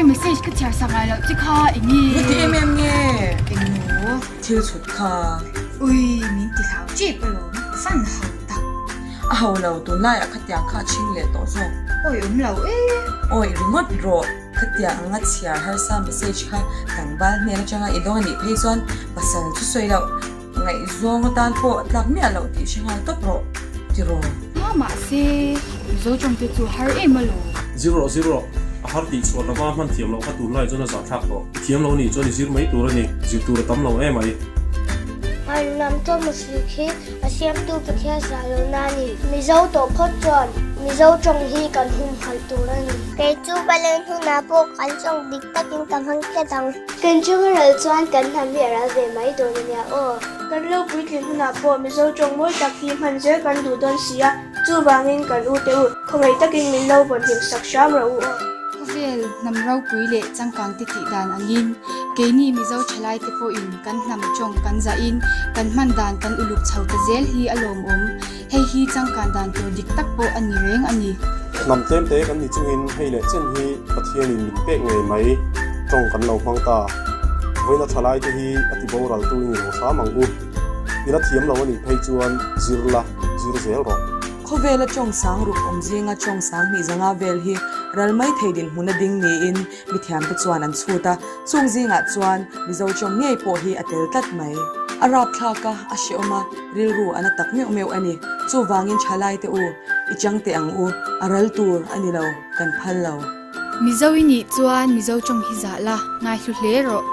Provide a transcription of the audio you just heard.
message ka chhiar sak ngai loh che kha eng nge? Heti em em nge? Eng maw? Thil chhut kha. Ui, min ti hlau tep alawm, fan ho tak. A ho lo, tunlaiah khatiang kha a chhing leh tawh zawk. Awi awm lo e. Awi ringawt rawh, khatiang anga chhiar harsa message kha tlangval hmel atanga i dawng a nih phei chuan pasal chu sawi loh. Ngaihzawng atan pawh tlak miah loh tih hre nghal tawp rawh tiraw. A mahse Mizo tawng te chu har em alawm. Zir rawh zir rawh, a har tih chhuah lova hman thiam loh kha tunlai chuan a zahthlak tawh. I thiam lo nih chuan i zir mai tur a ni, zir tur a tam lo em ai. Hmanlam tawmahrik hi a siamtu Pathian zah lohna a ni. Mizo tawh phawt chuan Mizo tawng hi kan humhalh tur a ni. Kei chu Balen hunah pawh kan tawng dik takin ka hmang tlat ang. Kan chunga ral chuan kan hnam hi a ral ve mai dawn a nia aw. Kan lo puitlin hunah pawh Mizo tawng mawi tak hi hman zel kan duh dawn si a, chuvangin kan u te u, khawngaih takin min lo vawn hlim sak hram rawh u aw. Khawvel hnam ropui leh changkang te tih dan angin keini Mizo thalai te pawhin kan hnam tawng kan zahin kan hman dan kan uluk chho ta zel hi a lawmawm. Hei hi changkan dan tur dik tak pawh a ni reng a ni. Hnam tlem te kan ni chungin hei leh chen hi Pathianin min pek ngei mai tawng kan lo hmang ta. Vawiina thalai te hi a ti boral tu i ni lo hram ang u. I la thiam lo a nih phei chuan zir la, zir zel rawh. Khawvela tawng sang ruk awm zinga tawng sang hnih zanga vel hi ral mai thei dinhmun a ding niin Mithiamte chuan an chhut a, chung zingah chuan Mizo tawng ngei pawh hi a tel tlat mai. A rapthlak a, a hrehawm a, rilru a na tak meuh meuh a ni. Chuvangin thalai te u, i chang teh ang u, a ral tur a ni lo, kan phal lo. Mizo i nih chuan Mizo tawng hi zah la, ngaihlu hle rawh.